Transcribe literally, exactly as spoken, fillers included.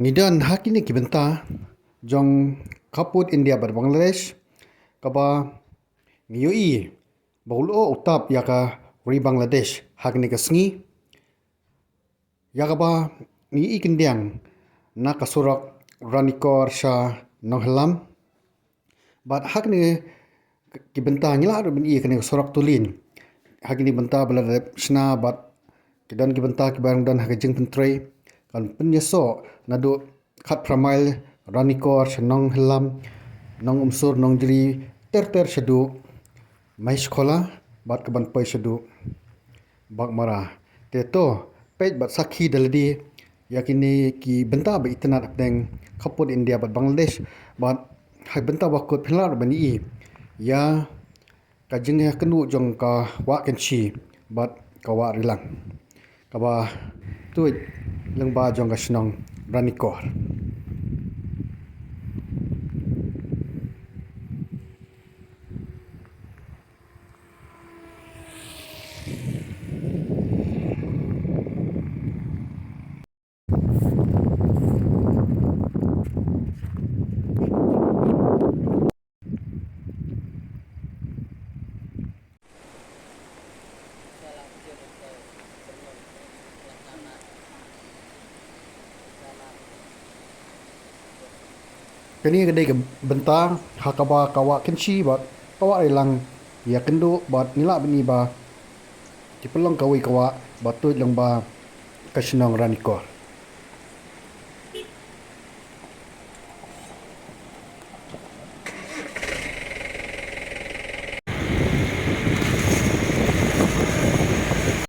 Ngi don ha kine ki bynta jong khappud India bad Bangladesh, kaba ngi ïohi ba u lyoh u tap ïa ka ri Bangladesh ha kine ka sngi. Ïa kaba ngi i khyndiat na ka surok Ranikor sha Nonghyllam. Bad ha kine ki bynta ngi lah ruh ban i kane ka surok tulin. Ha kine ki bynta ba la dep shna bad ki don ki bynta kiba dang don ha ka jingpyntrei, kan pynïasoh naduh khatphra mail Ranikor sha Nonghyllam, Nongumsur, Nongjri, ter ter shaduh Mahiskhula bad kaban poi shaduh Baghmara. Te to peit bad sakhi da lade ïa kine ki bynta ba itynnad hapdeng khappud India bad Bangladesh. Bad ha ki bynta ba kut phin lah ruh ban i ïa ka jingïakynduh jong ka Wah Kynshi bad ka Wah Rilang, kaba tuid lyngba jong ka shnong Ranikor. Kane ka dei ka bynta ha kaba ka Wah Kynshi bad ka Wah Rilang ïakynduh bad ngi lah ban i ba ki pynlong kawei ka wah ba tuid lyngba ka shnong Ranikor.